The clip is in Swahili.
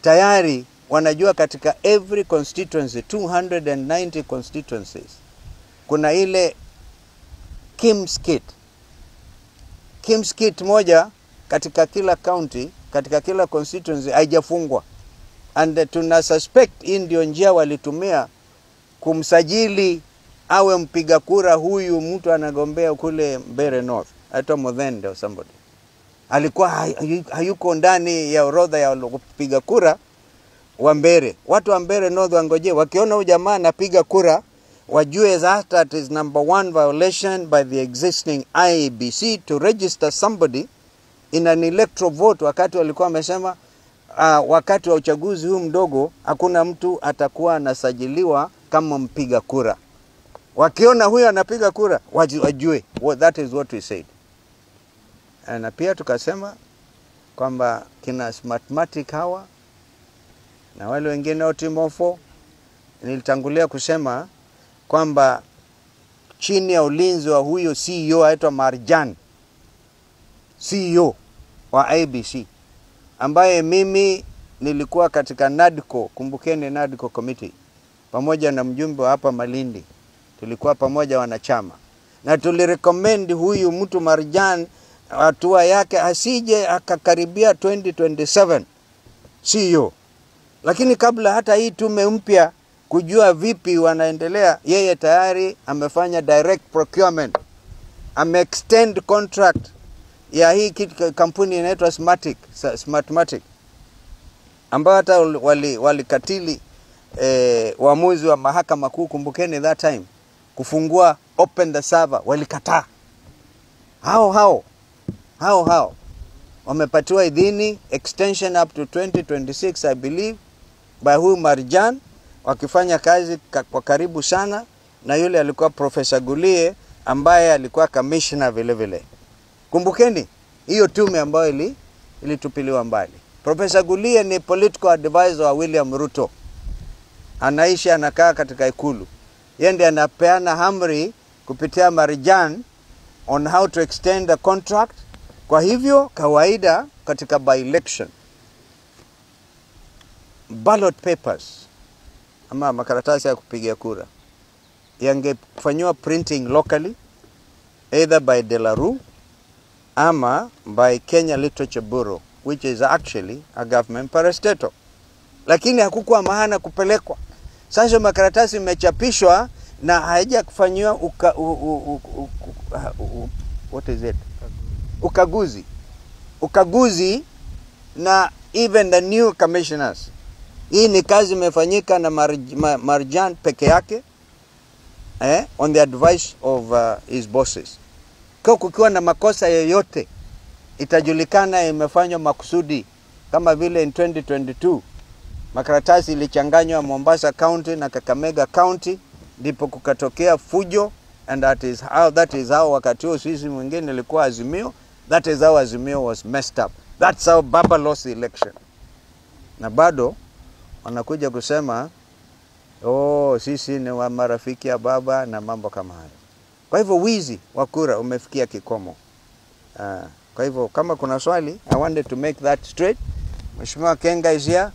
Tayari wanajua katika every constituency, 290 constituencies, kuna ile KIMS kit. KIMS kit moja katika kila county, katika kila constituency haijafungwa. And tuna suspect hii ndio njia walitumia kumsajili awe mpiga kura huyu mtu anagombea kule Mbeere North, aitwa Muthende or somebody. Alikuwa hayuko ndani ya orodha ya kupiga kura wa Mbeere. Watu wa Mbeere North wangoje, wakiona huyu jamaa anapiga kura wajue that is number one violation by the existing IEBC to register somebody in an electoral vote, wakati walikuwa wamesema wakati wa uchaguzi huu mdogo hakuna mtu atakuwa anasajiliwa kama mpiga kura. Wakiona huyu anapiga kura wajue. Well, that is what we said. Na pia tukasema kwamba kina Smartmatic hawa na wale wengine wote mofo, nilitangulia kusema kwamba chini ya ulinzi wa huyo CEO aitwa Marjan, CEO wa IEBC, ambaye mimi nilikuwa katika NADCO, kumbukeni NADCO committee, pamoja na mjumbe wa hapa Malindi, tulikuwa pamoja wanachama, na tulirecommend huyu mtu Marjan hatua yake asije akakaribia 2027 CEO. Lakini kabla hata hii tume mpya kujua vipi wanaendelea, yeye tayari amefanya direct procurement, ame-extend contract ya hii kampuni inaitwa Smartmatic, ambayo hata walikatili uamuzi wa mahakama kuu, kumbukeni that time, kufungua open the server, walikataa. Hao hao wamepatiwa idhini extension up to 2026, I believe, by huyu Marjan, wakifanya kazi kwa karibu sana na yule alikuwa Professor Gulie ambaye alikuwa commissioner vile vile. Kumbukeni hiyo tume ambayo ilitupiliwa mbali. Professor Gulie ni political advisor wa William Ruto, anaishi anakaa katika Ikulu. Yeye ndiye anapeana amri kupitia Marjan on how to extend the contract. Kwa hivyo kawaida katika by election, ballot papers ama makaratasi ya kupigia kura yangefanyiwa printing locally, either by De La Rue ama by Kenya Literature Bureau, which is actually a government parastatal, lakini hakukuwa maana kupelekwa. Sasa makaratasi imechapishwa na haija kufanyiwa uka, u, u, u, u, u, what is it? Ukaguzi na even the new commissioners. Hii ni kazi imefanyika na Marjan peke yake, on the advice of his bosses. Kwa kukiwa na makosa yoyote itajulikana imefanywa makusudi, kama vile in 2022 makaratasi ilichanganywa Mombasa County na Kakamega County, ndipo kukatokea fujo, and that is how wakati huo sisi mwingine ilikuwa Azimio, that is how Azimio was messed up. That's how Baba lost the election. Na bado wanakuja kusema, "Oh, sisi ni wa marafiki ya Baba" na mambo kama hayo. Kwa hivyo wizi wa kura umefikia kikomo. Kwa hivyo kama kuna swali, I wanted to make that straight. Mheshimiwa Kenga is here.